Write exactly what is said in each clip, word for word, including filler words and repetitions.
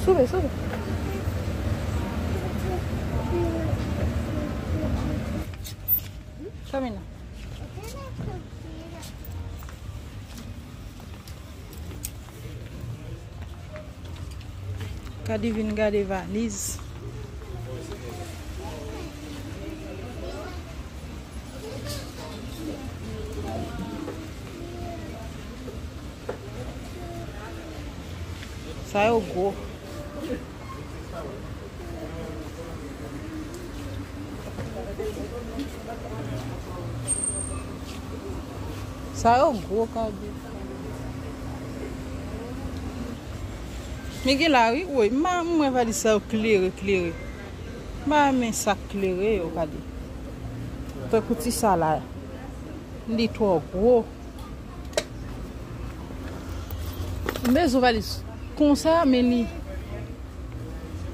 Sube, sube. Camina. Kadi vin gade valiz. Sa yo gwo. Sa yo gwo, Kadi. Men gen la, wi, woy. M pa, m wè valiz sa yo klere, klere. M pa renmen sa k klere yo, Kadi. Tankou ti sa la. Li twò gwo. M bezwen valiz konsa, men li.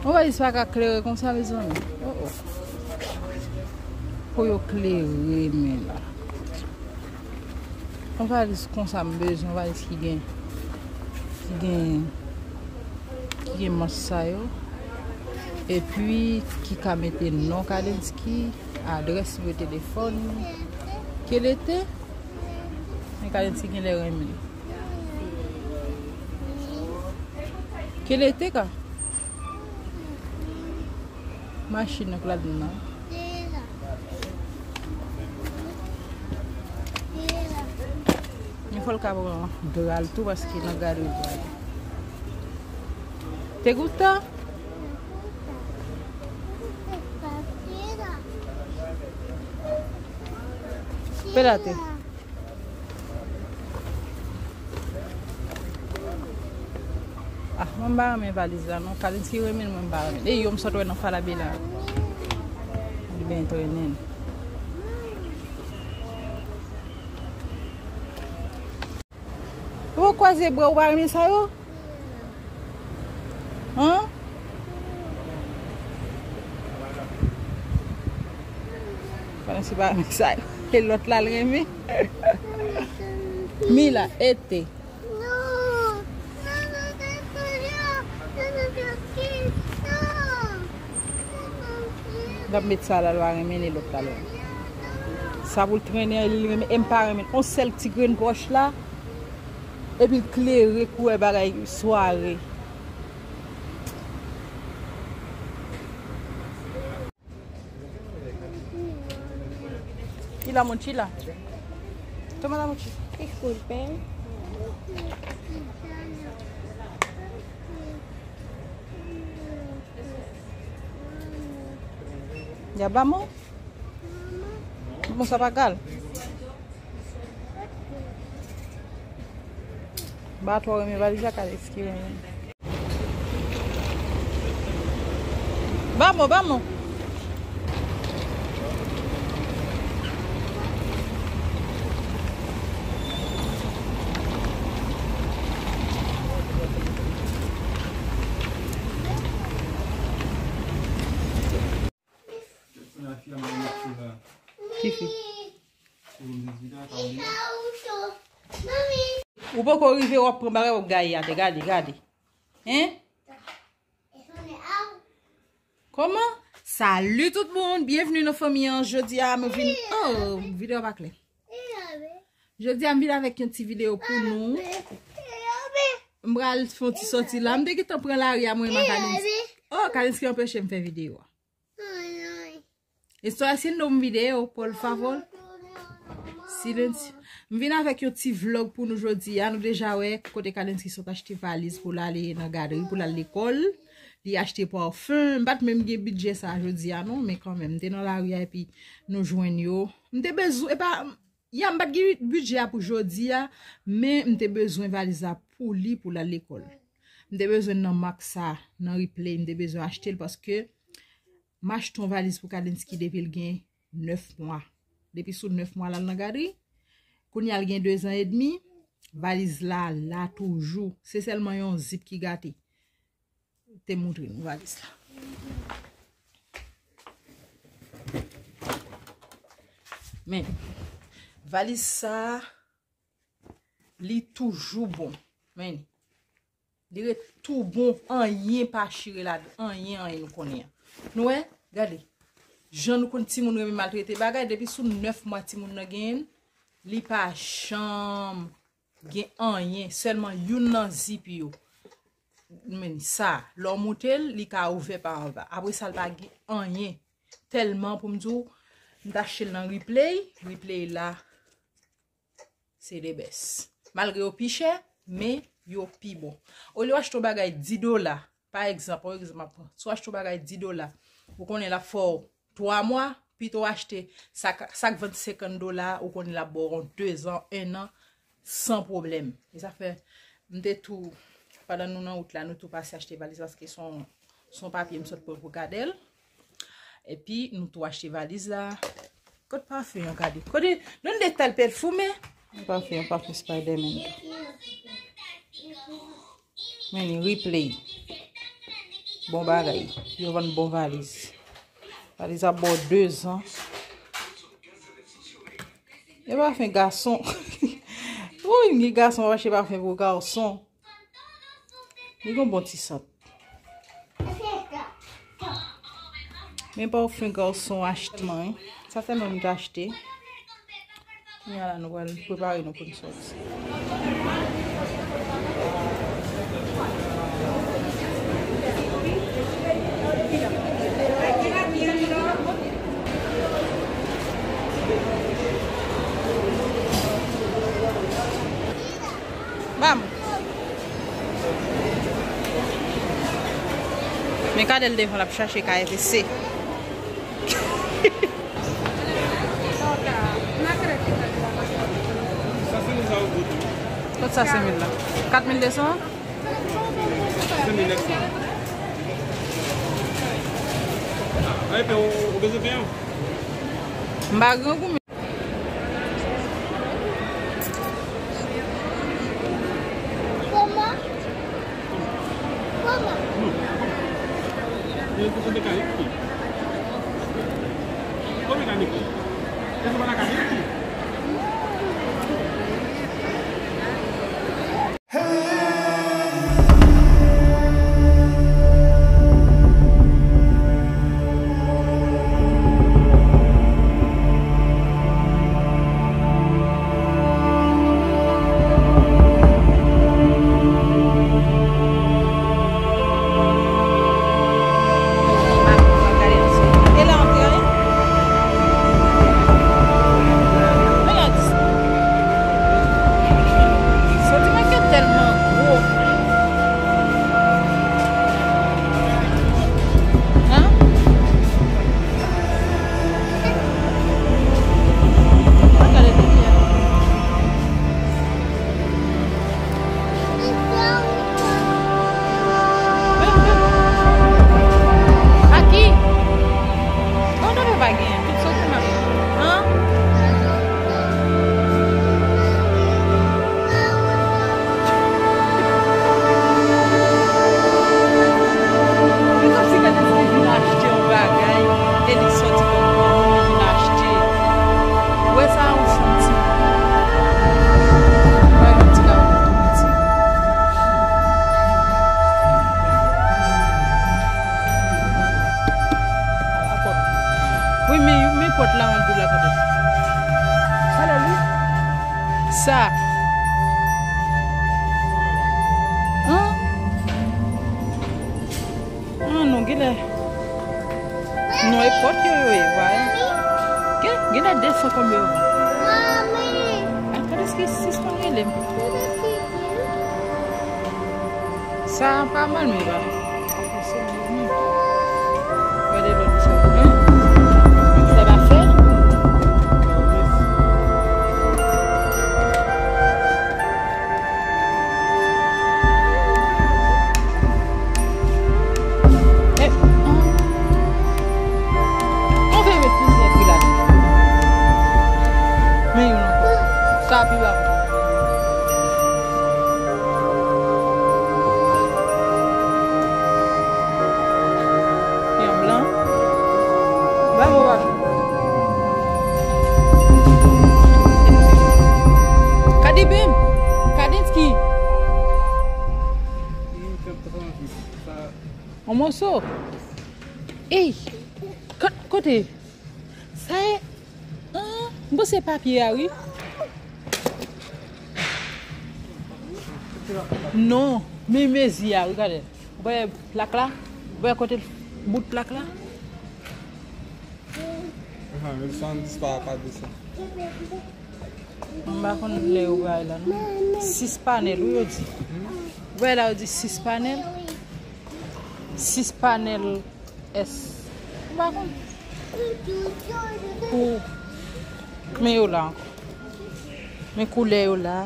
Yon valiz pa ka klere konsa, mezanmi. Oh, oh. Pou yo klere, men la. Yon valiz konsa, m bezwen yon valiz ki gen, ki gen, ki gen manch sa yo. Epi, ki ka mete non Kadenski, adrès, nimewo telefòn. Ke l ete? Men Kadenski genlè renmen. Ke l ete ka? Machin nan k ladan nan. Men fò l ka pran dra l tou paske nan gade l pral. Te gouta? Pelate. Ah, mwen m pa renmen valiz la non. Kalinski renmen l, mwen m pa renmen l. E yo m sot wè nan Falabella. Li byen trennen. Ou kwaze bra, ou pa renmen sa yo? Hein? Pandan se pa renmen sa yo. E lòt la l renmen. Mila, ete. L ap met sa la, l pa renmen li, lòt la, l renmen. Sa pou l trennen, li renmen, e m pa renmen. On sèl ti grenn pòch la, epi l klere koulè bagay sware. Y la mochila. Toma la mochila. Disculpen. Ya vamos. Vamos a pagar. Ba twò renmen valiz la, Kalinski renmen. Vamos, vamos. Ki fi? Ou poko rive, w ap pran bagay, w ap gaye atè. Gade, gade. Hein? Kòman? Salut tout moun, byenvni nan fanmi an. Jodi a, mwen vin, oh, videyo pa klè. Jodi a, m vin avèk yon ti videyo pou nou. M pral fè yon ti sòti la. M te gentan pran lari a mwen, Kalinski. Oh, Kalinski anpeche m fè videyo a. Esto haciendo un video, por favor. Silencio. M vin avèk yon ti vlog pou nou jodi a. Nou deja wè kote Kalinski sot achte valiz pou l ale nan gadri, pou l al lekòl. Li achte pafen. M pa t menm gen bidjè sa jodi a, non, men kanmenm. M te nan lari a, epi nou jwenn yo. M te bezwen, e pa, ya, m pa t gen bidjè a pou jodi a, men m te bezwen valiz la pou li, pou l al lekòl. M te bezwen nan mak sa, nan Ripley, m te bezwen achte l paske m achte yon valiz pou Kalinski depi l gen nèf mwa. Depi sou nèf mwa l al nan gadri. Kounye a l gen dezan edmi. Valiz la la toujou. Se sèlman yon zip ki gate. Te montre nou valiz la. Men, valiz sa, li toujou bon. Men, Li ret tou bon, anyen pa chire ladan, anyen, anyen nou konnen an. Nou wè, gade. Jan nou konn timoun renmen maltrete bagay, depi sou nèf mwa timoun nan genyen, li pa janm gen anyen, sèlman youn nan zip yo. Men sa, lè w moute l, li ka ouvè pa anba. Apre sa, l pa gen anyen. Tèlman pou m di w, m t achte l nan Ripley, Ripley la, se the best. Malgre yo pi chè, men yo pi bon. Olye w achte yon bagay dis dola, pa egzanp, yon egzanp m ap pran. Si w achte yon bagay dis dola, ou konnen l ap fè w twa mwa, pito w achte sa k, sa k vann senkant dola, ou konnen l ap ba w yon dezan, ennan, san pwoblèm. E sa fè, m te tou, pandan nou nan wout la, nou tou pase achte valiz paske se yon, se yon papye m sot pran pou Kadèl. Epi, nou tou achte valiz la. Kot pafen an, gade? Kote, donde está el perfume? Pafen an, pafen Spider-Man. Men li, Ripley. Bon bagay. Yo vann bon valiz. Valiz ap ba w dezan. E pafen gason. Woy, gen gason ap achte pafen pou gason. Li gon bon ti sant. Men pafen gason achte man, wi. Sa sèlman m te achte. Kounye a la, nou pral prepare nou pou n sòti. Bam! Men Kadèl devan l ap chache K F C. Sa senk mil sa yo koute? Kot sa senk mil la? Kat mil de san? Senk mil nèf san. Ay, pe ou, ou bezwen pen an? M pa grangou, men. Kòman? Kòman? Non. E, se mekanik ki? Kòman mekanik ki? E, se pa mekanik ki? Santiman ki tèlman gwo. Hein? Gade limyè. Aki? Bon, nou pa genyen. Tout soti nan, han? Men kòmsi gade si li vin achte yon bagay, e li soti kòm granmoun, li vin achte. Ou wè sa, yon fanm ti moun. Wè yon ti kawou tou piti. Wi, men, men pòt la, an dou la, gade. Gade li. Sa. An? An, non, genlè. Non, e pòt yo, yo ye, vwa. Gen, genlè de san konbyen yo. Mami. A, gade si sispann rele m. Sa pa mal, men pa. Gade lòt sa. Sa pa fè. Eh, ah. On te met plizyè pri ladan. Men youn ankò. Sa pi ba. Oso. Ey. Ko-, kote? Sa e. An, m panse papye a, wi. Non, men mezi a, wi, gade. Ou wè plak la? Ou wè kote bout plak la? Ahan, men san dispa pa de sa. M pa konn lè yo bay la, non. Sis panèl, wi, yo di. Ou wè la, yo di sis panèl. Sis panèl S. M pa konn. Pou, men yo la ankò. Men koulè yo la.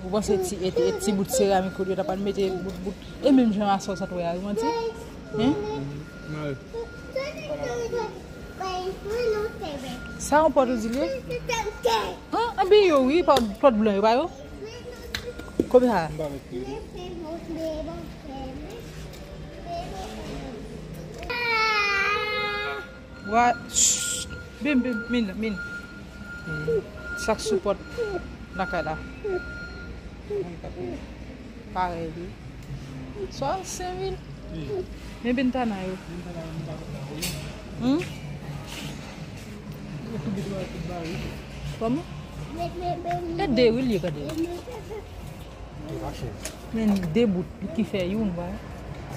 Ou panse ti, e, e, ti bout seramik yo ta pral mete bout, bout. E menm jan asò sa t wè a, wi, manti? Hein? Sa yon pòt ou di l ye? An, anben yo, wi, pòt, pòt blan yo, pa yo? Konbyen sa? Wa, shh. Bim, bim, min, min. Sak sou pòt lakay la. Parèy, wi. Swasannsenk mil. Men Bentana yo. Hmm? Kòman? E de, wi, li gade. Men de bout ki fè youn, wi.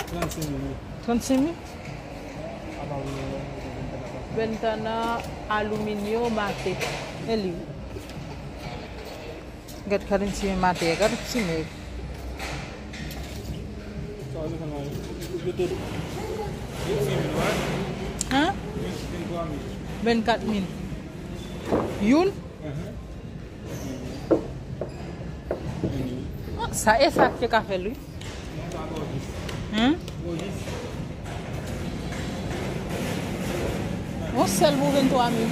Trannsenk mil, wi. Trannsenk mil? Ventana, aluminio, mate. E li. Gad, gad yon ti mate, gad yon ti nèg. Hein? Vennkat mil. Youn? Sa, e sa ki te ka fè l, wi. Hein? Yon sèl pou venntwa mil.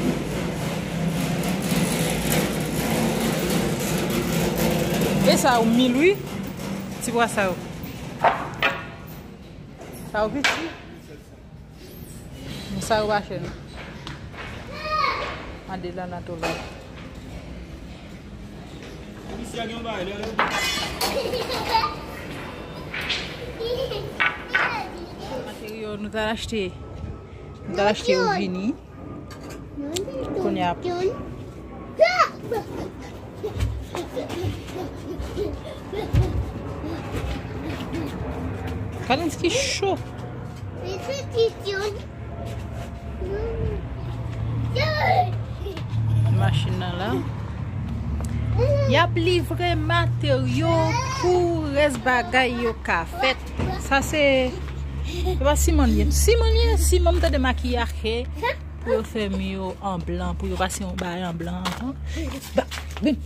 E sa yo mil, wi. Ti bwa sa yo. Sa yo piti. Men sa yo pa chè, non. Adelana Tolò. Materyo nou t al achte. Nou t al achte yo vini. Kounye a. Kalinski cho. Machin nan la. Y ap livre materyo pou rès bagay yo ka fèt. Sa se, se pa siman l ye. Siman l ye, siman m tande makiyaje pou yo fè mi yo an blan, pou yo pase yon bagay an blan anvan. Ba, vin.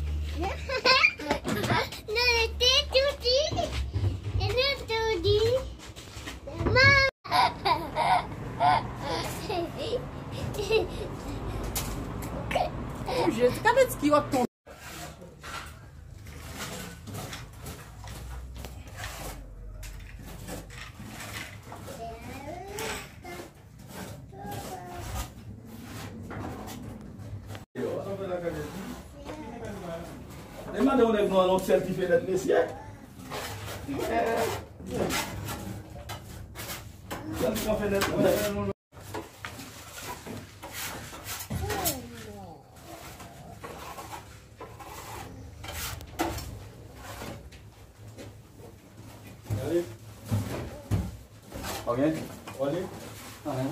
Oh, Jezi, gade ti ki w ap tonbe. Demande yon nèg nou an yon sèl ti fenèt, mesye. Sèl ti fenèt. Gade. Ok. Gade. Ahan.